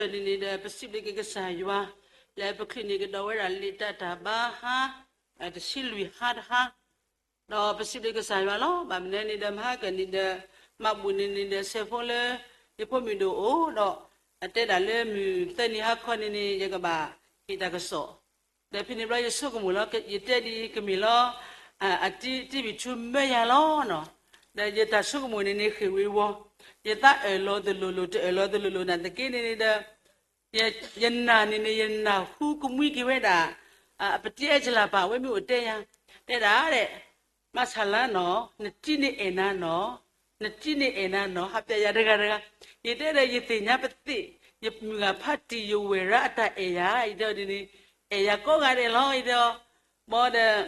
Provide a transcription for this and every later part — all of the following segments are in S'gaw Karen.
မဟါကၢန့ၣ်န့ၣ်ဒီး ပစံးဘျုးက့ၤကစၢ်ယွၤ လၢပချုးန့ၢ်ကဒီးဝဲဒၣ်လံာ်တၢ်တၢ်ဘါဟါ တဆံလွံၢ်ဟါတဟါ, ဒီးပစံးဘျုးကစၢ်ယွၤလီၤ. ဘၣ်မနုၤန့ၣ်ဒီး မဟါကၢန့ၣ်ဒီး မၤဘူၣ်န့ၣ်န့ၣ်ဒီး ဆဲးဖိလၢ ယဖိမုၣ်ဒိၣ်အိၣ်ဒီး အတဲဒၣ်လၢမုၢ်သၢနံၤဟါခီန့ၣ်န့ၣ် ယကဘၣ်ဟ့ၣ်တၢ်ကစီၣ် ဒီးဖဲန့ၣ်ဘျီယဆိကမိၣ်လီၤ ယတဲဒ်အံၤ ကမ့ၢ်လီၤ အတံတံဘံၣ်ထူမၢယၤလီၤနီၤ, ဒီးယတၢ်ဆိကမိၣ်န့ၣ်န့ၣ် ဃ့ၢ်ဝ့ၤဝီၤ, ယသးအၢၣ်လီၤသလိၤလိၤ တအၢၣ်လီၤသလိၤလိၤနာ်သက့န့ၣ်န့ၣ်ဒီး ယနာ်န့ၣ်န့ၣ် ယနာ်ဟူကမှံက့ၤဝဲဒၣ် အပတံအဲၣ်ကၠလၢ်ပၢ် အဝဲမ့ၢ်အိၣ်တဲယၤ, တဲဒၣ်ဒဲး မၤဆၣ်လါနီၤ နတံန့ၣ်အဲၣ်နၤနီၤ, နတံန့ၣ်အဲၣ်နၤနီၤ ဟးပျဲယၤတဂၤတဂၤ, ယတဲဒီးယသ့ၣ်ညါပသ့ၣ် ယမုၢ်ဂၤဖးတံၢ် ယဝဲၢ်ရၣ်အတၢ်အဲၣ်ယၤ ယတဲဒ်န့ၣ် အဲၣ်ယၤကိးဂၤဒဲးလီၤ ယတဲ, ဘၣ်ဒီး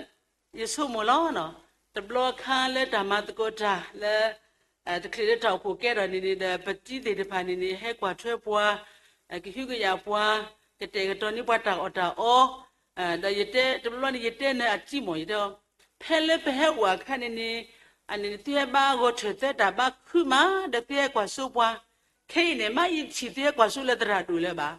ယဆိကမိၣ်လီၤနီၤ, တဘျီအခါလၢတၢ်မၤသကိးတၢ်လၢ တချုးလၢတၢ်အိၣ်ဖှိၣ်ကဲထီၣ်န့ၣ်န့ၣ်ဒီး ပတံသ့ၣ်တဖၣ်န့ၣ်န့ၣ် ဟဲကွၢ်ထွဲပှၤ, ကဟုကယာ်ပှၤ, ကတဲာ်ကတီၤန့ၢ်ပှၤတၢ်အီၣ်တၢ်အီ, ဒီးယတဲ တဘျီဘျီန့ၣ် ယတဲနၤအတံမ့ၢ် ယတဲ, ဖဲလၢပဟဲအိၣ်အခါန့ၣ်န့ၣ် အန့ၣ်သုဟဲဘါဂီၤထၢၣ်သၢတၢ်ဘါခုမး ဒီးသုဟဲကွၢ်စိပှၤ, ခဲအံၤန့ၣ် မ့ၢ်ယထံၣ်သုဟဲကွၢ်စိလၢသရၣ်ဒိၣ်လၢၤဘၣ်.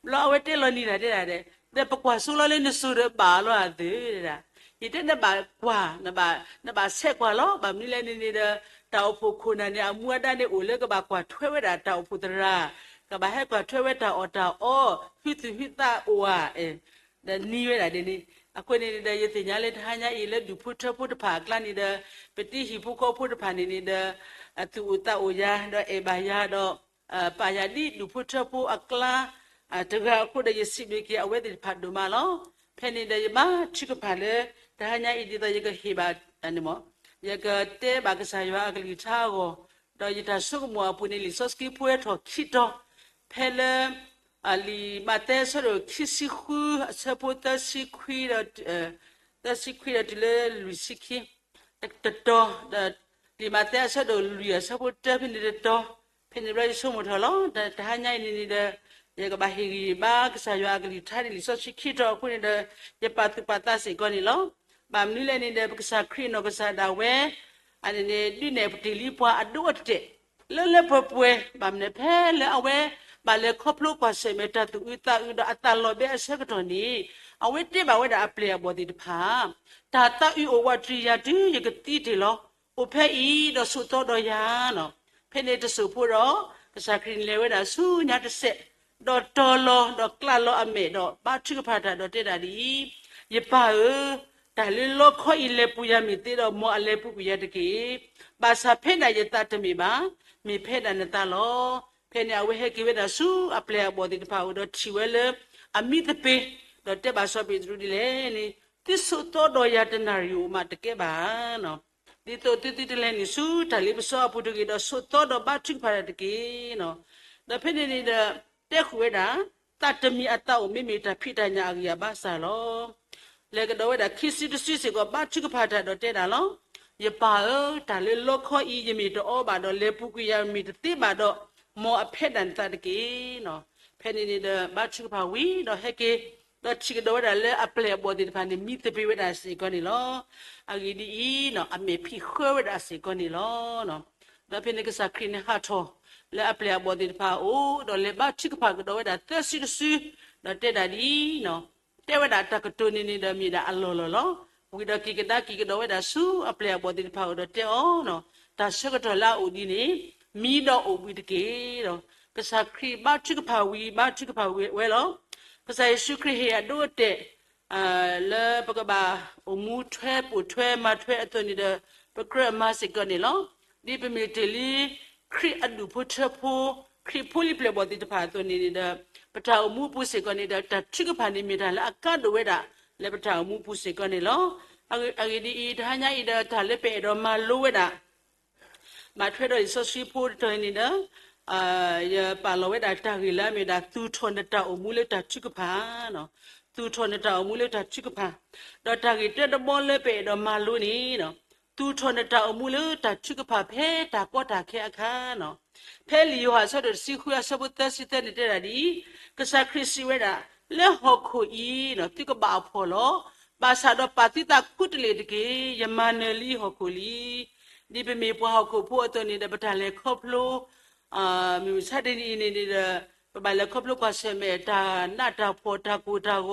ဘျီအဝဲတဲလီၤနံၤတၢ်တဲဒၣ်ဒဲး, ဒီးပကွၢ်စိလီၤလၢနစိၤဒီးဘၣ်လီၤအသၢဒၣ်, ယတဲနဘၣ်ကွၢ်, နဘၣ်ဆဲးကွၢ်လီၤ, ဘၣ်မနုၤလဲၣ်န့ၣ်န့ၣ်ဒီး တၢ်အိၣ်ဖှိၣ်ခိၣ်နၢ်န့ၣ် အမူအဒါန့ၣ်အိၣ်လၢကဘၣ်ကွၢ်ထွဲဝဲဒၣ်တၢ်အိၣ်ဖှိၣ်သရၣ်, ကဘၣ်ဟဲကွၢ်ထွဲဝဲတၢ်အီၣ်တၢ်အီ, ဟုသူၣ်ဟုသးအိၣ်ဧါ ဒီးနံၤဝဲဒၣ်ဒ်န့ၣ်, အဃိန့ၣ်ဒီး ယသ့ၣ်ညါလၢတဟါညါအံၤလၢဒူၣ်ဖိထၢဖိတဖၣ်အကျါန့ၣ်ဒီး ပတံဟံၣ်ဖိဃီဖိတဖၣ်န့ၣ်န့ၣ်ဒီး သူၣ်အိၣ်သးအိၣ်ယၤ ဒီးအဲၣ်ဘၣ်ယၤဒီး ပာ်ယၤဒ်ဒူၣ်ဖိထၢဖိအကျါ တဂၤအဃိဒီး ယစံးဘျုးက့ၤအဝဲသ့ၣ်တဖၣ်ဒိၣ်မးလီၤ. ဖဲန့ၣ်ဒီး ယဘါထုကဖၣ်လၢ တဟါညါအံၤဒ်သိးယကဟ့ၣ်ဘၣ်န့ၣ်မ့ၢ် ယကတဲဘၣ်ကစၢ်ယွၤအကလုၢ်ကထါအဂီၢ်, ဒီးယတၢ်ဆိကမိၣ်အပူၤန့ၣ် လံာ်စီဆှံဖိဟဲထီၣ်ခံတီၤ, ဖဲလၢ လံာ်မးသဲအဆၢဒိၣ်ခံဆံဃု အဆၢဖိသၢဆံခွံဒီး သၢဆံခွံဒီးတုၤလၢလွံၢ်ဆံခံ တတီၤ, ဒီးလံာ်မးသဲအဆၢဒိၣ်လွံၢ်အဆၢဖိတၢဖဲန့ၣ်တတီၤ, ဖဲန့ၣ်ဘျီယဆိကမိၣ်ထီၣ်လီၤ. တဟါညါအံၤန့ၣ်န့ၣ်ဒီး ယကဘၣ်ဟ့ၣ်ဂံၢ်ဘါကစၢ်ယွၤအကလုၢ်ကထါန့ၣ် လံာ်စီဆှံခံတီၤအဃိန့ၣ်ဒီး ယပာ်သူၣ်ပာ်သးစ့ၢ်ကီးန့ၣ်လီၤ. ဘၣ်မနုၤလဲၣ်န့ၣ်ဒီး ပကစၢ်ခရံာ်အနီၢ်ကစၢ်ဒၣ်ဝဲ အန့ၣ်န့ၣ် ဒုးနဲၣ်ပတ့ၢ်လံပှၤအဒိအတဲာ် လၢလၢပှဲၤပှဲၤ, ဘၣ်မနုၤဖဲလၢအဝဲ ဘၣ်လဲၤခီဖျိကွၢ်ဆၢၣ်မဲာ်တၢ်သူၣ်အုးသးအုးဒီးအသးလီၤဘဲအဆၢကတီၢ်န့ၣ်, အဝဲတဲဘၣ်ဝဲဒၣ်အပျဲၢ်အဘီၣ်သ့ၣ်တဖၣ်, တၢ်သးအုးအိၣ်ဝးတရံးယၤတုၤယကသံတ့ၢ်လီၤ. အိၣ်ဖဲအံၤဒီးဆိးသီဒီးယၤနီၤ. ဖဲန့ၣ်တစိၢ်ဖိဒီး ကစၢ်ခရံာ်န့ၣ်လဲၤဝဲဒၣ်ဆူညါတစဲး, ဒီးတီၤလီၤဒီးကျးလီၤအမဲာ်ဒီး ဘါထုကဖၣ်တၢ်ဒီးတဲဒၣ်ဒ်အံၤ, ယပၢ်ဧၢ, တၢ်လၢလီခီအံၤလဲၤပူၤယၤမ့ၢ်သ့ဒီး မ်အလဲၤပူၤကွံာ်ယၤတက့ၢ်. ဘၣ်ဆၣ်ဖဲဒၣ်ယသးတမ့ၢ်ဘၣ်, မ့ၢ်ဖဲဒၣ်နသးလီၤ. ဖဲန့ၣ်အဝဲဟဲက့ၤဝဲဒၣ်ဆူအပျဲၢ်အဘီၣ်သ့ၣ်တဖၣ်အအိၣ်ဒီးထံၣ်ဝဲလၢ အမံသပ့ၤ, ဒီးတဲဘၣ်စီၤပ့းတရူးဒ်လဲၣ်န့ၣ်, သုဆိးသီဒီးယၤတနၣ်ရံၣ်ဧိၤမးတကဲဘၣ် ဒ်သိးသုသုတလဲၤနုာ်ဆူတၢ်လ့ပစီအပူၤတဂ့ၤဒီး ဆိးသီဒီးဘါထုကဖၣ်တၢ်တက့ၢ်. ဒီးဖဲန့ၣ်န့ၣ်ဒီး တဲဃုာ်ဝဲဒၣ်, သးတမံၤအသးအိၣ် မ့မ့ၢ်တၢ်ဖံးတၢ်ညၣ်အဂံၢ်အဘါစၢ်လီၤ. လဲၤကဒီးဝဲဒၣ်ခံစုတစုစ့ၢ်ကီး ဘါထုကဖၣ်တၢ်ဒီးတဲဒၣ်လီၤ. ယပၢ်ဧၢ, တၢ်လၢလီခီအံၤ ယမ့ၢ်တအီဘၣ်ဒီး လဲၤပူၤကွံာ်ယၤမ့ၢ်တသ့ဘၣ်ဒီး, မ်အဖဲဒၣ်နသးတက့ၢ်. ဖဲန့ၣ်န့ၣ်ဒီး ဘါထုကဖၣ်ဝံၤဒီးဟဲက့ၤ, ဒီးထံၣ်ကဒီးဝဲဒၣ်လၢအပျဲၢ်အဘီၣ်သ့ၣ်တဖၣ်န့ၣ် မံသပ့ၤဝဲဒၣ်စ့ၢ်ကီးန့ၣ်လီၤ. အဂ့ၢ်ဒ်အံၤ, အမဲာ်ဖံးဃၢဝဲဒၣ်စ့ၢ်ကီးန့ၣ်လီၤ. ဒီးဖဲန့ၣ်ကစၢ်ခရံာ်န့ၣ်ဟးထီၣ်လၢအပျဲၢ်အဘီၣ်သ့ၣ်တဖၣ်အအိၣ်, ဒီးလဲၤဘါထုကဖၣ်ကဒီးဝဲဒၣ်သၢစုတစု, ဒီးတဲဒၣ်ဒ်အံၤ, တဲဝဲဒၣ်တၢ်ကတိၤန့ၣ်န့ၣ်ဒီးမ့ၢ်ဒၣ်အလီၢ်လီၢ်လီၤ. ဝံၤဒီးက့ၤကဒါက့ၤကဒီးဝဲဒၣ်ဆူအပျဲၢ်အဘီၣ်သ့ၣ်တဖၣ်အအိၣ်ဒီးတဲအီၤ, တၢ်ဆၢကတီၢ်လၢအအိၣ်ဒ်န့ၣ် မံဒီးအိၣ်ဘှံးတက့ၢ်. ကစၢ်ခရံာ်ဘါထုကဖၣ်ဝံၤ ဘါထုကဖၣ်ဝံၤဝဲလီၤ. ကစၢ်ယ့ၣ်ၡူးခရံာ်ဟ့ၣ်အဒိအတဲာ် လၢပကဘၣ်အိၣ်မူထွဲပိာ်ထွဲမၤထွဲအသိးန့ၣ်ဒီး ပကြၢးမၤစ့ၢ်ကီးန့ၣ်လီၤ. ဒ်ပမ့ၢ်တ့ၢ်လံ ခရံာ်အဒူၣ်ဖိထၢဖိ, ခရံာ်ဖိလံၤပျဲၢ်ဘီၣ်သ့ၣ်တဖၣ်အသိးန့ၣ်န့ၣ်ဒီး ပတၢ်အိၣ်မူအပူၤစ့ၢ်ကီးန့ၣ်ဒီး တၢ်ထုကဖၣ်န့ၣ်မ့ၢ်တၢ်လၢအကါဒိၣ်ဝဲဒၣ် လၢပတၢ်အိၣ်မူအပူၤစ့ၢ်ကီးန့ၣ်လီၤ. အဂ့ၢ်ဒ်အံၤ, တဟါညါအံၤဒီး တၢ်လၢပအဲၣ်ဒိးမၤလိဝဲဒၣ် ဘၣ်ထွဲဒီးလံာ်စီဆှံဖိတတီၤအံၤန့ၣ်ဒီး ယပာ်လီၤဝဲဒၣ်တၢ်ဂ့ၢ်လၢအမ့ၢ်ဒၣ် သူၣ်ထီၣ်နတၢ်အိၣ်မူလၢတၢ်ထုကဖၣ်, သူၣ်ထီၣ်နတၢ်အိၣ်မူလၢတၢ်ထုကဖၣ်, ဒီးတၢ်ဂ့ၢ်တၢတဘီလၢပအဲၣ်ဒိးမၤလိန့ၣ် သူၣ်ထီၣ်နတၢ်အိၣ်မူလၢတၢ်ထုကဖၣ်ဖဲတၢ်ကီတၢ်ခဲအခါန့ၣ်, ဖဲလံာ်ယိၤဟၣ်အဆၢဒိၣ်တဆံဃုအဆၢဖိသၢဆံသၢန့ၣ်တဲဒၣ်ဒ်အံၤ, ကစၢ်ခရံာ်စံးဝဲဒၣ်, လၢဟီၣ်ခိၣ်အံၤ သုကဘၣ်အဖှီၣ်လီၤ. ဘၣ်ဆၣ်ဒီးပာ်သုသးခူတလ့ၢ်တက့ၢ်. ယမၤနၢၤလံဟီၣ်ခိၣ်လံ. ဒ်ပမ့ၢ်ပှၤဟီၣ်ခိၣ်ဖိအသိးန့ၣ်ဒီး ပတၢ်လဲၤခီဖျိ မုၢ်မဆါတနံၤအံၤန့ၣ်ဒီး ပဘၣ်လဲၤခီဖျိကွၢ်ဆၢၣ်မဲာ်တၢ်နးတၢ်ဖှီၣ်တၢ်ကိၢ်တၢ်ဂ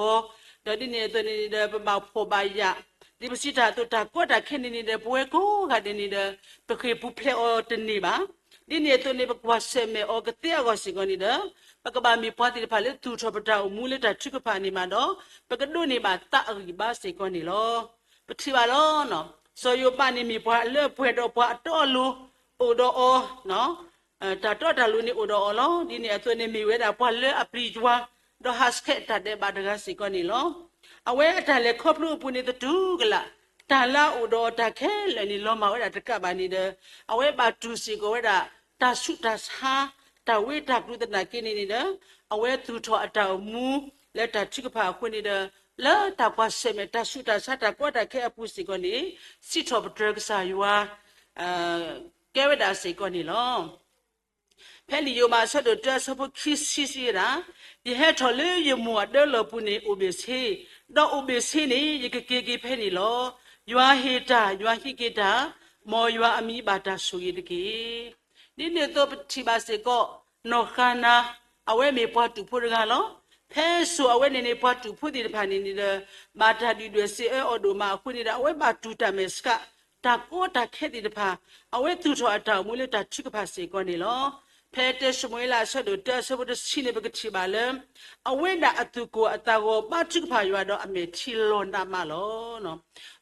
ီၤ, ဒီးဒ်န့ၣ်အသိးန့ၣ်ဒီး ပဘၣ်ဖှီၣ်ဘၣ်ယာ်, ဒ်ပစံးတၢ်အသိးတၢ်ကီတၢ်ခဲန့ၣ်န့ၣ်ဒီး ပဝဲကိးဂၤဒဲးန့ၣ်ဒီး ပဃ့ၢ်ပူၤဖျဲးအီၤတန့ၢ်ဘၣ်. ဒ်န့ၣ်အသိးန့ၣ် ပကွၢ်ဆၢၣ်မဲာ်အီၤကသ့အဂီၢ်စ့ၢ်ကီးန့ၣ်ဒီး ပကဘၣ်မ့ၢ်ပှၤသ့ၣ်တဖၣ်လၢသူၣ်ထီၣ်ပတၢ်အိၣ်မူလၢတၢ်ထုကဖၣ်န့ၣ်မးဒီး ပကဒိးန့ၢ်ဘၣ်သးအဂံၢ်ဘါစ့ၢ်ကီးန့ၣ်လီၤ. ပထံၣ်ဘၣ်လီၤ. စီၤယိၤဘးန့ၣ်မ့ၢ်ပှၤလၢအပှဲၤဒီးပှၤအတီအလိၤ အိၣ်ဒီးအီၤ တၢ်တီတၢ်လိၤန့ၣ်အိၣ်ဒီးအီၤလီၤ. ဒ်န့ၣ်အသိးန့ၣ်မ့ၢ်ဝဲဒၣ်ပှၤလၢအပျံၤယွၤ ဒီးဟးဆှဲးတၢ်ဒဲးဘးတဂၤစ့ၢ်ကီးန့ၣ်လီၤ. အဝဲအတၢ်လဲၤခီဖျိအပူၤန့ၣ်သတူၢ်ကလာ်, တၢ်လၢအအိၣ်ဒီးအီၤတၢ်ခဲလၢာ်န့ၣ် လီၤမၢ်ဝဲဒၣ်တကးဘၣ်န့ၣ်ဒီး အဝဲဘၣ်တူၢ်စ့ၢ်ကီးဝဲဒၣ် တၢ်ဆူးတၢ်ဆါ တၢ်ဝ့တၢ်ကျူၤသနာ်က့န့ၣ်န့ၣ်ဒီး အဝဲသူၣ်ထီၣ်အတၢ်အိၣ်မူ လၢတၢ်ထုကဖၣ်အဃိန့ၣ်ဒီး လၢတၢ်ကွၢ်ဆၢၣ်မဲာ်တၢ်ဆူးတၢ်ဆါတၢ်ကီတၢ်ခဲအပူၤစ့ၢ်ကီးန့ၣ် စံးထီၣ်ပတြၢၤကစၢ်ယွၤ ကဲဝဲဒၣ်စ့ၢ်ကီးန့ၣ်လီၤ. ဖဲလံာ်ယိၤဘးအဆၢဒိၣ်တၢအဆၢဖိခံဆံစံးဝဲဒၣ်, ယဟဲထီၣ်လၢယမိၢ်အဒၢလီၢ်ပူၤန့ၣ်အိၣ်ဘ့ၣ်ဆ့, ဒီးအိၣ်ဘ့ၣ်ဆ့န့ၣ် ယကက့ၤက့ၤဖဲန့ၣ်လီၤ. ယွၤဟ့ၣ်တၢ်, ယွၤဟံးက့ၤတၢ်, မ်ယွၤအမံၤဘၣ်တၢ်ဆိၣ်ဂ့ၤတက့ၢ်. ဒ်န့ၣ်အသိးပထံၣ်ဘၣ်စ့ၢ်ကီး နီၢ်ဃါနၤ, အဝဲမ့ၢ်ပှၤတူာ်ဖိတဂၤလီၤ. ဖဲစိၤအဝဲန့ၣ်န့ၣ် ပှၤတူာ်ဖိသ့ၣ်တဖၣ်န့ၣ်န့ၣ်ဒီး ဘၣ်တၢ်ဒုၣ်ဒွဲၣ်စံးအၢအီၤဒိၣ်မးအဃိန့ၣ်ဒီး အဝဲဘၣ်တူၢ်တၢ်မဲာ်ဆှး တၢ်ကီတၢ်ခဲသ့ၣ်တဖၣ်, အဝဲသူၣ်ထီၣ်အတၢ်အိၣ်မူလၢတၢ်ထုကဖၣ်စ့ၢ်ကီးန့ၣ်လီၤ. ဖဲတၢၡမူၤအ့လးအဆၢဒိၣ်တၢအဆၢဖိတဆံန့ၣ် ပကထံၣ်ဘၣ်လၢ အဝဲဒၣ်အသူၣ်ကိၢ်အသးဂီၤဘါထုကဖၣ်ယွၤဒီးအမဲာ်ထံလီၤနးမးလီၤ.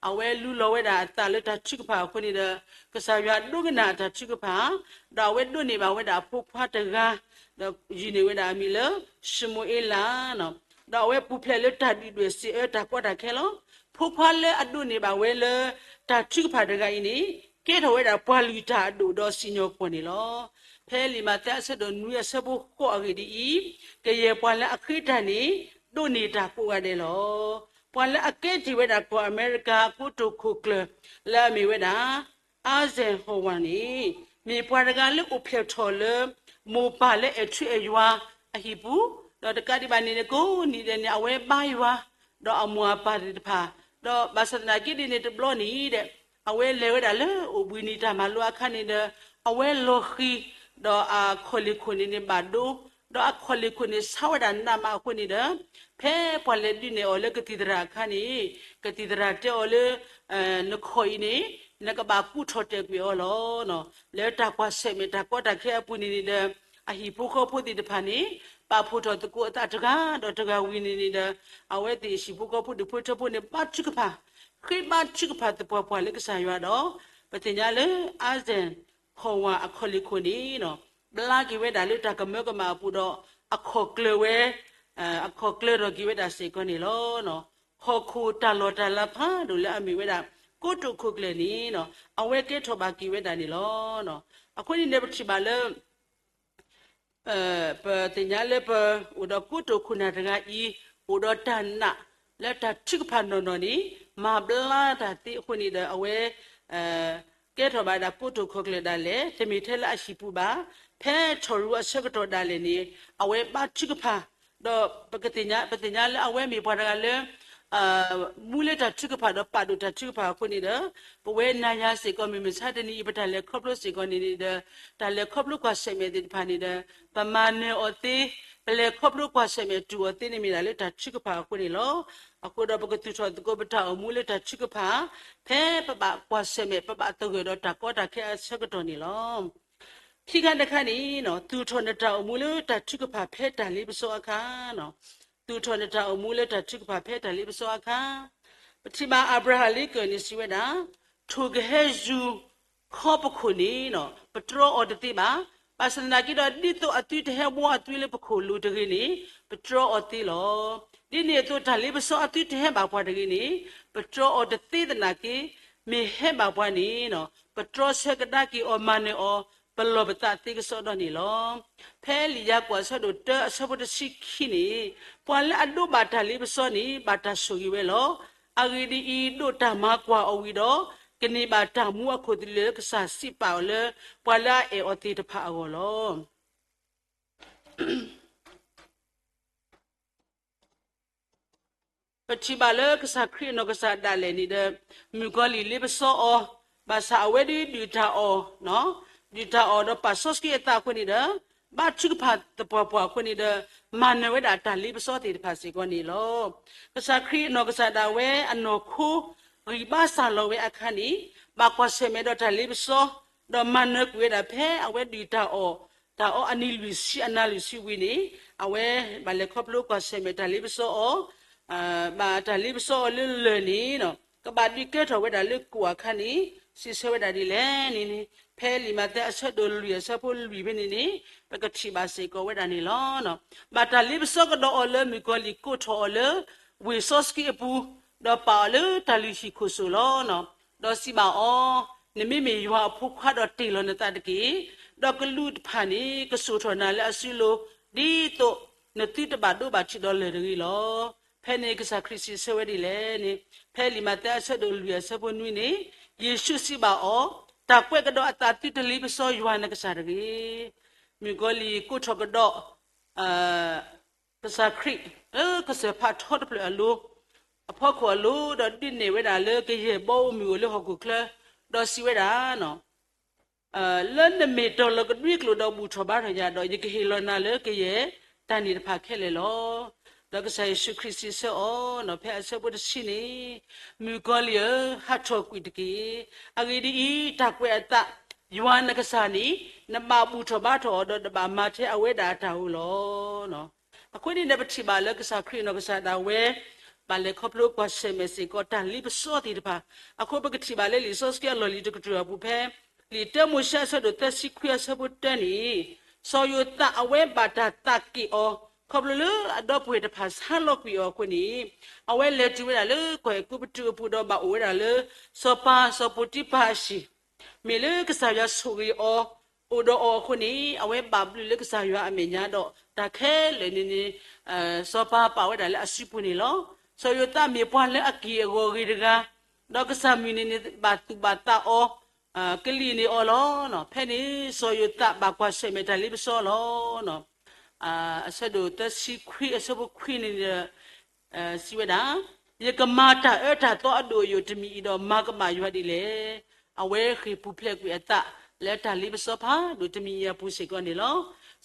အဝဲလူလီၤဝဲဒၣ်အသးလၢတၢ်ထုကဖၣ်အဃိန့ၣ်ဒီး ကစၢ်ယွၤဒိကနၣ်အတၢ်ထုကဖၣ်, ဒီးအဝဲဒိးန့ၢ်ဘၣ်ဝဲဒၣ်အဖိခွါတဂၤ, ဒီးယုၢ်န့ၢ်ဝဲဒၣ်အမံၤလၢ ၡမူၤအ့လး ဒီးအဝဲပူၤဖျဲးလၢတၢ်ဒုၣ်ဒွဲၣ်စံးအၢတၢ်ကီတၢ်ခဲလီၤ. ဖိခွါလၢအဒိးန့ၢ်ဘၣ်ဝဲလၢ တၢ်ထုကဖၣ်တဂၤအံၤန့ၣ် ကဲထီၣ်ဝဲဒၣ်ပှၤလုၢ်တၢ်အဒိၣ်ဒီးစံၣ်ညီၣ်ကွီၢ်န့ၣ်လီၤ. ဖဲလံာ်မးသဲအဆၢဒိၣ်နွံအဆၢဖိဃိးအဂ့ၢ်ဒ်အံၤ, ကယဲၢ်ပှၤလၢအဃ့တၢ်န့ၣ် ဒိးန့ၢ်တၢ်ကိးဂၤဒဲးလီၤ. ပှၤလၢအကဲတ့ၢ်ဝဲဒၣ်ကီၢ်အမဲရကၤကိတိာ်ခိၣ်ကျၢၢ် လၢအမ့ၢ်ဝဲဒၣ် အါစဲၣ်ဟီၣ်ဝၣ်န့ၣ် မ့ၢ်ပှၤတဂၤလၢအိၣ်ဖျဲၣ်ထီၣ်လၢ မိၢ်ပၢ်လၢအဲၣ်ထူအဲၣ်ယွၤအဟံၣ်ပူၤ, ဒီးတကးဒံးဘၣ်န့ၣ်န့ၣ် ကိးနံၤဒဲးန့ၣ် အဝဲဘါယွၤ ဒီးအမိၢ်အပၢ်သ့ၣ်တဖၣ်, ဒီးဘၣ်ဆၣ်သနာ်က့ဒ်န့ၣ်တဘျီန့ၣ်ဒီး အဝဲလဲၤဝဲဒၣ်လၢအိၣ်ဘှံးနံၤတၢ်မၤလိအခါန့ၣ်ဒီး အဝဲလီၤဃံၤ, ဒီးအခီၣ်လ့ၢ်ခိၣ်န့ၣ်န့ၣ်ဘၣ်ဒိ, ဒီးအခီၣ်လ့ၢ်ခိၣ်န့ၣ်ဆါဝဲဒၣ်နးမးအဃိန့ၣ်ဒီး ဖဲပှၤလဲၤဒုးနဲၣ်အီၤလၢကသံၣ်သရၣ်အခါန့ၣ် ကသံၣ်သရၣ်တဲအီၤလၢ နခီၣ်အံၤန့ၣ် နကဘၣ်ကူးထီၣ်တဲာ်ကွံာ်အီၤလီၤ. လၢတၢ်ကွၢ်ဆၢၣ်မဲာ်တၢ်ကီတၢ်ခဲအပူၤန့ၣ်န့ၣ်ဒီး အဟံၣ်ဖိဃီဖိသ့ၣ်တဖၣ်န့ၣ် ပာ်ဖှိၣ်ထီၣ်သကိးအသးတဂၤဒီးတဂၤဝံၤန့ၣ်န့ၣ်ဒီး အဝဲသ့ၣ်ဟံၣ်ဖိဃီဖိဒူၣ်ဖိထၢဖိန့ၣ် ဘါထုကဖၣ်, ဃ့ဘါထုကဖၣ်သပှၢ်ပှၢ်လၢကစၢ်ယွၤဒီး ပသ့ၣ်ညါလၢ အါစဲၣ်ဟီၣ်ဝၣ်အခီၣ်လ့ၢ်ခိၣ်န့ၣ် ဘျါက့ၤဝဲဒၣ်လၢတၢ်ကမၢကမၣ်အပူၤဒီး အခီၣ်ကျၢၢ်ဝဲ အခီၣ်ကျၢၢ်ထီၣ်က့ၤဝဲဒၣ်စ့ၢ်ကီးန့ၣ်လီၤ. ဟီၣ်ခိၣ်တၢ်လီၢ်တၢ်လၤဖးဒိၣ်လၢအမ့ၢ်ဝဲဒၣ် ကိတိာ်ခိၣ်ကျၢၢ်န့ၣ် အဝဲကဲထီၣ်ဘၣ်က့ၤဝဲဒၣ်န့ၣ်လီၤ. အဃိန့ၣ်ဒီးပထံၣ်ဘၣ်လၢ ပသ့ၣ်ညါလၢပအိၣ်ဒီးကိတိာ်ခိၣ်နၢ်တဂၤအံၤ အိၣ်ဒီးတၢ်နာ်လၢတၢ်ထုကဖၣ်နီၢ်နီၢ်န့ၣ် မၤဘျါတၢ်သ့အဃိန့ၣ်ဒီး အဝဲ ကဲထီၣ်ဘၣ်ဒၣ်ကိတိာ်ခိၣ်ကျၢၢ်ဒၣ်လဲာ် တမ့ၢ်ထဲလၢအဟံၣ်ပူၤဘၣ်, ဖဲထီၣ်ရူးအဆၢကတီၢ်ဒၣ်လဲာ်န့ၣ် အဝဲဘါထုကဖၣ်, ဒီးပကသ့ၣ်ညါ ပသ့ၣ်ညါလၢအဝဲမ့ၢ်ပှၤတဂၤလၢ မူလၢတၢ်ထုကဖၣ်ဒီးပာ်ဒိၣ်တၢ်ထုကဖၣ်အဃိန့ၣ်ဒီး ပဝဲနၤယၤစ့ၢ်ကီး မုၢ်မဆါတနံၤအံၤ ပတၢ်လဲၤခီဖျိစ့ၢ်ကီးန့ၣ်န့ၣ်ဒီး တၢ်လဲၤခီဖျိကွၢ်ဆၢၣ်မဲာ်သ့ၣ်တဖၣ်န့ၣ်ဒီး ပမၤနၢၤအီၤသ့, ပလဲၤခီဖျိကွၢ်ဆၢၣ်မဲာ်တူၢ်အီၤသ့န့ၣ်မ့ၢ်ဒၣ်လၢတၢ်ထုကဖၣ်အဃိန့ၣ်လီၤ. အဃိဒီးပကသူၣ်ထီၣ်သကိးပတၢ်အိၣ်မူလၢတၢ်ထုကဖၣ် ဖဲပဘၣ်ကွၢ်ဆၢၣ်မဲာ် ပဘၣ်သဂၢၢ်ဒီးတၢ်ကီတၢ်ခဲအဆၢကတီၢ်န့ၣ်လီၤ. ခံခါတခါန့ၣ် သူၣ်ထီၣ်နတၢ်အိၣ်မူလၢတၢ်ထုကဖၣ်ဖဲတၢ်လ့ပစီအခါ, သူၣ်ထီၣ်နတၢ်အိၣ်မူလၢတၢ်ထုကဖၣ်ဖဲတၢ်လ့ပစီအခါ, ပထံၣ်ဘၣ် Abraham Lincoln န့ၣ်စံးဝဲဒၣ်, ထိၣ်ကဟဲယူၤခီပခိၣ်န့ၣ် ပတြီအီၤတသ့ဘၣ်. ဘၣ်ဆၣ်သနာ်က့ဒီး ဒ်သိးအသုတဟဲဘှီအသုလၢပခိၣ်လိၤတဂ့ၤန့ၣ် ပတြီအီၤသ့လီၤ. ဒ်န့ၣ်အသိး တၢ်လ့ပစီအသုတဟဲဘၣ်ပှၤတဂ့ၤန့ၣ် ပတြီအီၤတသ့သနာ်က့ မ့ၢ်ဟဲဘၣ်ပှၤန့ၣ် ပတြီဆၢကဒါက့ၤအီၤ မၤနၢၤအီၤ ပလီၢ်ပသးသ့ကစီဒီန့ၣ်လီၤ. ဖဲလံာ်ယၤကိာ်အဆၢဒိၣ်တၢအဆၢဖိတဆံခံန့ၣ်, ပှၤလၢအဒိးဘၣ်တၢ်လ့ပစီန့ၣ် ဘၣ်တၢ်ဆိၣ်ဂ့ၤဝဲလီၤ. အဂ့ၢ်ဒ်အံၤ, ဒိးတၢ်မၤကွၢ်အီၤဝံၤဒီး ကန့ၢ်ဘၣ်တၢ်မူအခိၣ်သလုးလၢကစၢ်စံးပာ်အီၤလၢ ပှၤလၢအအဲၣ်အီၤသ့ၣ်တဖၣ်အဂီၢ်လီၤ. ပထံၣ်ဘၣ်လၢကစၢ်ခရံာ်အနီၢ်ကစၢ်ဒၣ်လဲာ်န့ၣ်ဒီး မုၣ်ကီၤလံၢ်လ့ပစီအီၤ, ဘၣ်ဆၣ်အဝဲဒုးဒုၣ်တၢ်အီၣ်, ဒုၣ်တၢ်အီၣ်ဒီးပာ်စီဆှံအသးအဃိန့ၣ်ဒီး ဘါထုကဖၣ်သပှၢ်ပှၢ်အဃိန့ၣ်ဒီး မၤနၢၤဝဲဒၣ်တၢ်လ့ပစီသ့ၣ်တဖၣ်စ့ၢ်ကီးန့ၣ်လီၤ. ကစၢ်ခရံာ်အနီၢ်ကစၢ်ဒၣ်ဝဲအနီၢ်ခိ ဂံၢ်ဘါစၢ်လီၤဝဲအခါန့ၣ် ဘၣ်ကွၢ်ဆၢၣ်မဲာ်ဒီးတၢ်လ့ပစီ ဒီးမၤနၢၤကွံာ်ဝဲဒၣ်ဖဲအဝဲဒုၣ်တၢ်အီၣ် တၢ်အီအနံၤလွံၢ်ဆံအနၤလွံၢ်ဆံဝံၤန့ၣ် အဝဲဘၣ်လဲၤခီဖျိကွၢ်ဆၢၣ်မဲာ်တၢ်လ့ပစီအီၤ ဘၣ်တၢ်လ့ပစီအီၤလၢလၢၢ်န့ၣ် ကဘၣ်ဒုးကဲထီၣ်ဝဲဒၣ်လၢကိၣ်အခါန့ၣ် စံးဆၢဝဲဒၣ်ဒ်လဲၣ်န့ၣ် ဖဲလံာ်မးသဲအဆၢဒိၣ်လွံၢ်အဆၢဖိလွံၢ်ဖဲန့ၣ်န့ၣ် ပကထံၣ်ဘၣ်စ့ၢ်ကီးဝဲဒၣ်န့ၣ်လီၤ. ဘၣ်တၢ်လ့ပစီကဒီးအီၤလၢမုၣ်ကီၤလံၢ်ကိးထီၣ်အီၤလၢ ဝ့ၢ်စီဆှံအပူၤ, ဒီးပာ်အီၤလၢတၢ်လုၢ်ဟံၣ်ခိၣ်စိၣ်လီၤ. ဒီးစံးဘၣ်အီၤ, နမ့မ့ၢ်ယွၤအဖိခွါဒီးတ့ၢ်လီၤနသးတက့ၢ်. ဒီးကလူးတဖၣ်န့ၣ် ကစိာ်ထီၣ်နၤလၢအစုလိၤ ဒ်သိးနသုတဘၣ်ဒိဘၣ်ထံးဒီးလၢၢ်တဂ့ၤလီၤ. ဖဲန့ၣ်ကစၢ်ခရံာ်စံးဆၢဝဲဒ်လဲၣ်န့ၣ် ဖဲလံာ်မးသဲအဆၢဒိၣ်လွံၢ်အဆၢဖိနွံန့ၣ် ယ့ၣ်ၡူးစံးဘၣ်အီၤ, တၢ်ကွဲးကဒီးအသးသုတလ့ပစီယွၤနကစၢ်တဂ့ၤ. မုၣ်ကီၤလံၢ်ကိးထီၣ်ကဒီး ကစၢ်ခရံာ် လၢကစၢၢ်ဖးထီတဖျၢၣ်အလိၤ အဖီခိၣ်အလိၤ ဒီးဒုးနဲၣ်ဝဲဒၣ်လၢကယဲၢ်ဘီဧိၤမုၢ်ဧိၤလၢဟီၣ်ခိၣ်ချၢ, ဒီးစံးဝဲဒၣ်, လၢနမ့ၢ်တီၤလီၤကဒွံကျိာ်ဒီးဘူၣ်ထီၣ်ဘါထီၣ်ယၤဒီး ယကဟ့ၣ်လီၤနၤလၢကယဲၢ်တၢ်န့ၣ်တဖၣ်ခဲလၢာ်လီၤ. ဒီးကစၢ်ယ့ၣ်ၡူးခရံာ်စံးဆၢအီၤ ဖဲအဆၢဖိတဆံန့ၣ်, မုၣ်ကီၤလံၢ်ဧၢ, ဟးထီၣ်ကွံာ်တက့ၢ်. အဂ့ၢ်ဒ်အံၤ, တၢ်ကွဲးအသး ယွၤနကစၢ်န့ၣ် နဘၣ်ဘူၣ်ထီၣ်ဘါထီၣ်အီၤဒီးနဘၣ်မၤထဲအဝဲဒၣ်အတၢ်ဧိၤလီၤ. အဃိန့ၣ်ဒီးပထံၣ်ဘၣ်လၢကစၢ်ခရံာ်နီၢ်ကစၢ်ဒၣ်ဝဲ ဘၣ်လဲၤခီဖျိကွၢ်ဆၢၣ်မဲာ်စ့ၢ်ကီးတၢ်လ့ပစီသ့ၣ်တဖၣ်, အဃိပကထံၣ်ဘၣ်လၢလံာ်စီဆှံအလီၢ်လံၤတကတြူၢ်အပူၤဖဲ လံာ်တၢမိၤၡ့အဆၢဒိၣ်သၢဆံခွံအဆၢဖိတၢန့ၣ်, စီၤယိၤသးအဝဲဘၣ်တၢ်သးက့ၣ်အီၤ ခီဖျိလၢအဒီပုၢ်ဝဲၢ်တဖၣ်ဆါလီၤကွံာ်အီၤအဃိန့ၣ်, အဝဲလဲၤတုၤဝဲဒၣ်လၢကီၢ်အဲၤကူပတူးအပူၤဒီးဘၣ်အိၣ်ဝဲဒၣ်လၢ စီၤပၤစီၤပီတံဖၤအဟံၣ် မ့ၢ်လၢကစၢ်ယွၤဆိၣ်ဂ့ၤအီၤ အိၣ်ဒီးအီၤအဃိန့ၣ် အဝဲဘၣ်ဘျုးလၢကစၢ်ယွၤအမဲာ်ညါဒီး တၢ်ခဲလၢာ်န့ၣ်န့ၣ် စီၤပၤပာ်ဝဲဒၣ်လၢအစုပူၤန့ၣ်လီၤ. စီၤယိၤသးမ့ၢ်ပှၤလၢအက့ၢ်အဂီၤဂ့ၤတဂၤ, ဒီးကစၢ်မုၢ်န့ၣ်န့ၣ် ဘၣ်သူၣ်ဘၣ်သးအီၤ, ကလံၣ်န့ၢ်အီၤလီၤ. ဖဲန့ၣ် စီၤယိၤသးဘၣ်ကွၢ်ဆၢၣ်မဲာ်တၢ်လ့ပစီလီၤ. အဆၢဒိၣ်သၢဆံခွံအဆၢဖိခွံန့ၣ်ဒီး စံးဝဲဒၣ်, ယကမၤတၢ်အၢတၢ်သီအဒိၣ်အယိာ်တမံၤအံၤဒီး မၤကမၣ်ယွၤဒ်လဲၣ်. အဝဲဃ့ၢ်ပူၤဖျဲးကွံာ်အသး လၢတၢ်လ့ပစီဖးဒိၣ်တမံၤအံၤအပူၤစ့ၢ်ကီးန့ၣ်လီၤ.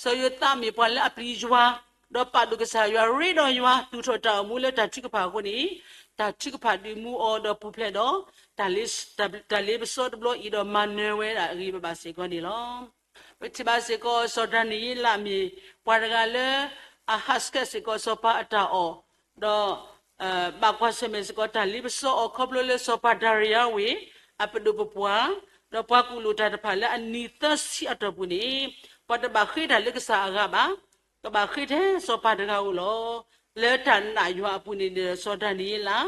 စီၤယိၤသးမ့ၢ်ပှၤလၢအပျံၤယွၤ, ဒီးပာ်ဒိၣ်ကစၢ်ယွၤ, ရ့ဒီးယွၤ, သူၣ်ထီၣ်တၢ်အိၣ်မူလၢတၢ်ထုကဖၣ်အဃိန့ၣ်, တၢ်ထုကဖၣ်ဒုးမူအီၤဒီးပူၤဖျဲးဒီး တၢ်လ့ပစီတဘျီအံၤဒီးမၤနၢၤဝဲဒၣ်အဂ့ၤဘၣ်ဘၣ်စ့ၢ်ကီးန့ၣ်လီၤ. ပထံၣ်ဘၣ်စ့ၢ်ကီး စီၤဒၤနံးယ့လးမ့ၢ်ပှၤတဂၤလၢ အဟးဆှဲးစ့ၢ်ကီးစီၤပၤအတၢ်အီၣ်, ဒီး ဘၣ်ကွၢ်ဆၢၣ်မဲာ်စ့ၢ်ကီးတၢ်လ့ပစီအီၤခီဖျိလၢစီၤပၤဒၤရံယါဝ့ၢ် အပဒိၣ်ပပှၢ်, ဒီးပှၤကူၣ်လိာ်တၢ်တဖၣ်လၢအနံၤသၢဆံအတီၢ်ပူၤန့ၣ်, ပှၤတဘၣ်ဃ့တၢ်လၢကစၢ်အဂၤဘၣ်, ကဘၣ်ဃ့ထဲစီၤပၤတဂၤဧိၤလီၤ. လၢတၢ်နာ်ယွၤအပူၤန့ၣ်ဒီး စီၤဒၤနံးယ့လး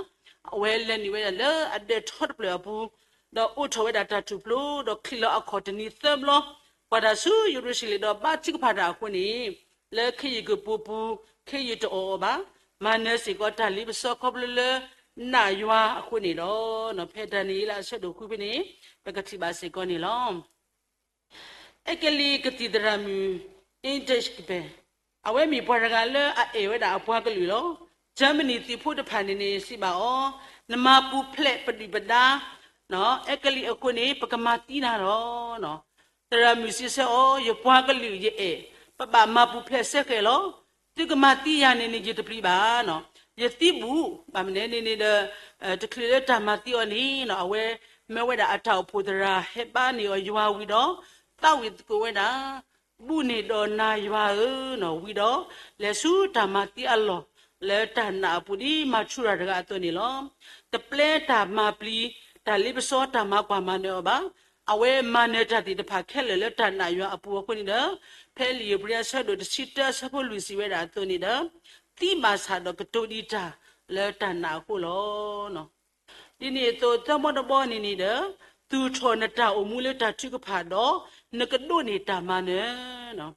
အဝဲလဲၤနုာ်ဝဲဒၣ်လၢအဒၢးထီတဖျၢၣ်အပူၤ, ဒီးအိးထီၣ်ဝဲဒၣ်တၢ်ထူၣ်ဖျိ, ဒီးချံးလီၤအခီၣ်တနံၤသၢဘျီ, ပှၤတၢ်ဆူယရူၤၡလ့ၣ်ဒီးဘါထုကဖၣ်တၢ်အဃိန့ၣ်, လၢခ့ယုၢ်ကပိာ်ပူၤ ခ့ယုၢ်တအီၣ်အီၤဘၣ်, မၤနၢၤစ့ၢ်ကီးတၢ်လ့ပစီခီဖျိလၢ နာ်ယွၤအဃိန့ၣ်လီၤ. ဖဲဒၤနံးယ့လးအဆၢဒိၣ်ဃုဖဲန့ၣ် ပကထံၣ်ဘၣ်စ့ၢ်ကီးန့ၣ်လီၤ. အဲကလံးကသံၣ်သရၣ်မုၣ် Ingrid Bergman အဝဲမ့ၢ်ပှၤတဂၤလၢအအဲၣ်ဝဲဒၣ်အပှၤကလုာ်လီၤ. Germany သုးဖိတဖၣ်န့ၣ်န့ၣ် စံးဘၣ်အီၤ, နမၤပူၤဖျဲးပဒုၣ်ပဒါ အဲကလံးအဃိန့ၣ် ပကမၤသံနၤလီၤ. သရၣ်မုၣ်စံးဆၢအီၤ, ယပှၤကလုာ်ယအဲၣ်, ပဘၣ်မၤပူၤဖျဲးစဲဃဲးလီၤ. သုကမၤသံယၤန့ၣ်န့ၣ် ယတပျံၤဘၣ်. ယသံဘူး, ဘၣ်မနုၤန့ၣ်န့ၣ်ဒီး တချုးလၢတၢ်မၤသံအီၤန့ၣ် အဝဲမၢဝဲဒၣ်အတၢ်အိၣ်ဖှိၣ်သရၣ် ဟဲဘါန့ၢ်အီၤယွၤဝံၤဒီး သးဝံၣ်သကိးဝဲဒၣ် ဘူၣ်န့ၢ်ဒီးနၤယွၤဧၢ, ဝံၤဒီး လဲၤဆူတၢ်မၤသံအလီၢ် လၢတၢ်နာ်အပူၤဒ်မၤထူရၤတဂၤအသိးန့ၣ်လီၤ. တပျဲတၢ်မၤပျံၤ တၢ်လ့ပစီတၢ်မၤကွၢ်မၤနၢၤအီၤဘၣ်. အဝဲမၤနၢၤတၢ်သ့ၣ်တဖၣ်ခဲလၢာ်လၢတၢ်နာ်ယွၤအပူၤအဃိန့ၣ်ဒီး ဖဲလံာ်ဧ့ၤဘြံၤအဆၢဒိၣ်တဆံတၢအဆၢဖိလွံၢ်စံးဝဲဒၣ်အသိးန့ၣ်ဒီး သံဘၣ်ဆၣ်ဒီးကတိၤဒံးတၢ်လၢတၢ်နာ်အဃိလီၤ. ဒ်န့ၣ်အသိး သၢမီတဘီန့ၣ်န့ၣ်ဒီး သူၣ်ထီၣ်နတၢ်အိၣ်မူလၢတၢ်ထုကဖၣ်ဒီး နကဒိးန့ၢ်တၢ်မၤနၢၤ.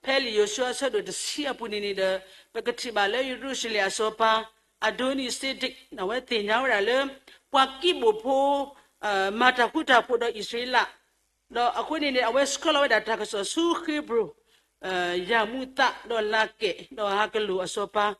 ဖဲလံာ်ယိၤၡူအဆၢဒိၣ်တဆံအပူၤန့ၣ်န့ၣ်ဒီး ပကထံၣ်ဘၣ်လၢယရူၤၡလ့ၣ်အစီၤပၤ အဒိနံးစ့ဒ့း အဝဲသ့ၣ်ညါဝဲဒၣ်လၢ ပှၤကံးဘိၣ်ဖိ မၤတၢ်ဃူတၢ်ဖိးဒီးအံၣ်စရ့လး ဒီးအဃိန့ၣ်န့ၣ် အဝဲဆှၢလီၤဝဲဒၣ်တၢ်ကစီၣ်ဆူဃ့ဘြိၣ် ယၤမူးသး ဒီးလၤကဲး ဒီးဟးကလိာ်အစီၤပၤ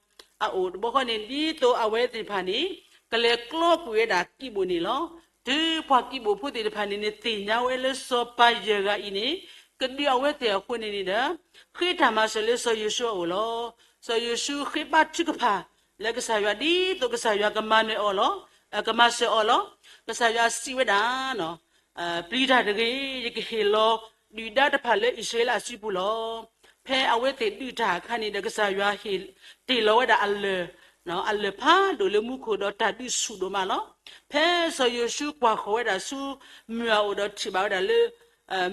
အအိၣ်တဘျီဃီန့ၣ် ဒ်သိးအဝဲသ့ၣ်တဖၣ်န့ၣ် ကလဲၤကျီကွံာ်ဝဲဒၣ်ကံးဘိၣ်န့ၣ်လီၤ. တုၤပှၤကံးဘိၣ်ဖိသ့ၣ်တဖၣ်န့ၣ်န့ၣ် သ့ၣ်ညါဝဲလၢစီၤပၤယဲၢ်ဂၤအံၤန့ၣ် ကဒုးအဝဲသ့ၣ်အဃိန့ၣ်န့ၣ်ဒီး ဃ့တၢ်မၤစၢၤလၢစီၤယိၤၡူအအိၣ်လီၤ. စီၤယိၤၡူဃ့ဘါထုကဖၣ် လၢကစၢ်ယွၤဒ်သိးကစၢ်ယွၤကမၤနၢၤအီၤလီၤ, ကမၤစၢၤအီၤလီၤ. ကစၢ်ယွၤစံးဝဲဒၣ် ပျံၤတၢ်တဂ့ၤ, ယကဟ့ၣ်လီၤဒုၣ်ဒါတဖၣ်လၢအံၣ်စရ့လးအစုပူၤလီၤ. ဖဲအဝဲသ့ၣ်ဒုးတၢ်အခါန့ၣ်ဒီး ကစၢ်ယွၤဟ့ၣ်တ့ၢ်လီၤဝဲဒၣ်အလၢၢ်, အလၢၢ်ဖးဒိၣ်လၢမူခိၣ်ဒီးတၢ်ဒုးဆူၣ်ဒိၣ်မးလီၤ. ဖဲစီၤယိၤၡူကွၢ်ဃီၤဝဲဒၣ်ဆူမုၢ်အအိၣ်ဒီးထံၣ်ဘၣ်ဝဲဒၣ်လၢ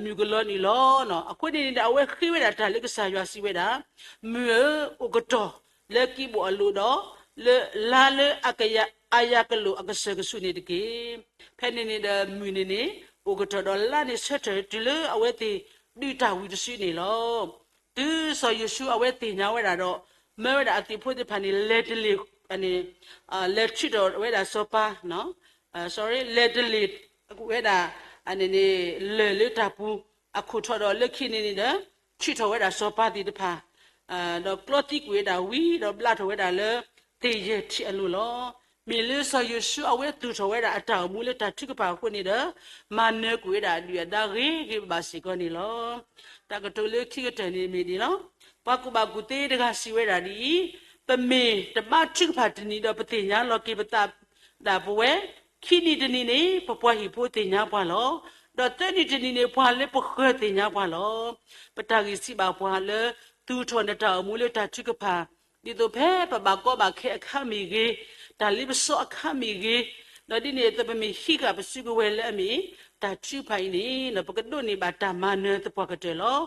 မုၢ်ကလီၤနုာ်လီၤ. အဃိန့ၣ်န့ၣ်ဒီး အဝဲဃ့ဝဲဒၣ်တၢ်လၢကစၢ်ယွၤစံးဝဲဒၣ်, မုၢ်ဧၢ, အိၣ်ကတီၢ်လၢကံးဘိၣ်အလိၤဒီး လၢလါလၢအကယၤ အယၤကလိာ်အကစၢၢ်ကဆူးန့ၣ်တက့ၢ်. ဖဲန့ၣ်န့ၣ်ဒီးမုၢ်န့ၣ်န့ၣ် အိၣ်ကတီၢ်ဒီးလါန့ၣ်ဆၢထၢၣ်တုၤလၢအဝဲသ့ၣ်ဒုးတၢ်ဝံၤတစုန့ၣ်လီၤ. တုၤစီၤယိၤၡူအဝဲသ့ၣ်ညါဝဲဒၣ်ဒီး မၢဝဲဒၣ်အသုးဖိသ့ၣ်တဖၣ်န့ၣ် လဲၤတလ့ၢ် လဲၤထုးထီၣ်ဝဲဒၣ်စီၤပၤ sorry လဲၤတလ့ၢ်ဝဲဒၣ် န့ၣ်န့ၣ် လၢၢ်လၢတၢ်ပူၤ အခိၣ်ထီၣ်ဒီးလၢခံန့ၣ်န့ၣ်ဒီး ထုးထီၣ်ဝဲဒၣ်စီၤပၤသ့ၣ်တဖၣ် ဒီးကျီသံကွံာ်ဝဲဒၣ်ဝံၤ ဒီးဘျးထီၣ်ဝဲဒၣ်လၢသ့ၣ်ယဲၢ်ထံးအလိၤလီၤ. မ့ၢ်လၢစီၤယိၤၡူအဝဲသူၣ်ထီၣ်ဝဲဒၣ်အတၢ်အိၣ်မူလၢတၢ်ထုကဖၣ်အဃိန့ၣ်ဒီး မၤနၢၤကွံာ်ဝဲဒၣ်အဒုၣ်အဒါဂ့ၤဂ့ၤဘၣ်ဘၣ်စ့ၢ်ကီးန့ၣ်လီၤ. တၢ်ကတိၤလၢခံကတၢၢ်န့ၣ်မ့ၢ်ဒ်လီၤ. ပှၤကူၣ်ဘၣ်ကူၣ်သ့တဂၤစံးဝဲဒၣ်ဒ်အံၤ, ပမ့ၢ်တဘါထုကဖၣ်တနံၤဒီးပသ့ၣ်ညါလီၤက့ၤပသးဒၣ်ပဝဲ, ခံနံၤတနံၤန့ၣ် ပပှၤဟံၣ်ဖိသ့ၣ်ညါပှၤလီၤ. ဒီးသၢနံၤတနံၤန့ၣ် ပှၤလၢပဃၢၤသ့ၣ်ညါပှၤလီၤ. ပတၢ်ဂံၢ်စံးဘၣ်ပှၤလၢ သူၣ်ထီၣ်နတၢ်အိၣ်မူလၢတၢ်ထုကဖၣ် ဒ်သိးဖဲပဘၣ်ကီဘၣ်ခဲအခါမ့ၢ်ဂ့ၤ, တၢ်လ့ပစီအခါမ့ၢ်ဂ့ၤ, ဒီးဒ်န့ၣ်အသိးပမ့ၢ်ဟံးဃာ်ပစုကဝဲၤလၢအမ့ၢ် တၢ်ထုကဖၣ်အံၤန့ၣ် ပကဒိးန့ၢ်ဘၣ်တၢ်မၤနၢၤသပှၢ်ကတၢၢ်လီၤ.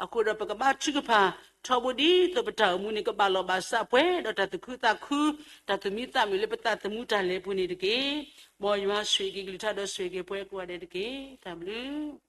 အဃိဒီးပကဘါထုကဖၣ် ထီဘိဒ်သိးပတၢ်အိၣ်မူန့ၣ် ကဘၣ်လီၢ်ဘၣ်စးပှဲၤဒီးတၢ်သူၣ်ခုသးခု, တၢ်သူၣ်မံသးမုာ်လၢပသးသမူတၢ်လဲၤပူၤန့ၣ်တက့ၢ်. မ်ယွၤဆိၣ်ဂ့ၤက့ၤကလုၢ်ကထါဒီးဆိၣ်ဂ့ၤက့ၤပှၤကိးဂၤဒဲးတက့ၢ်. တၢ်ဘျုး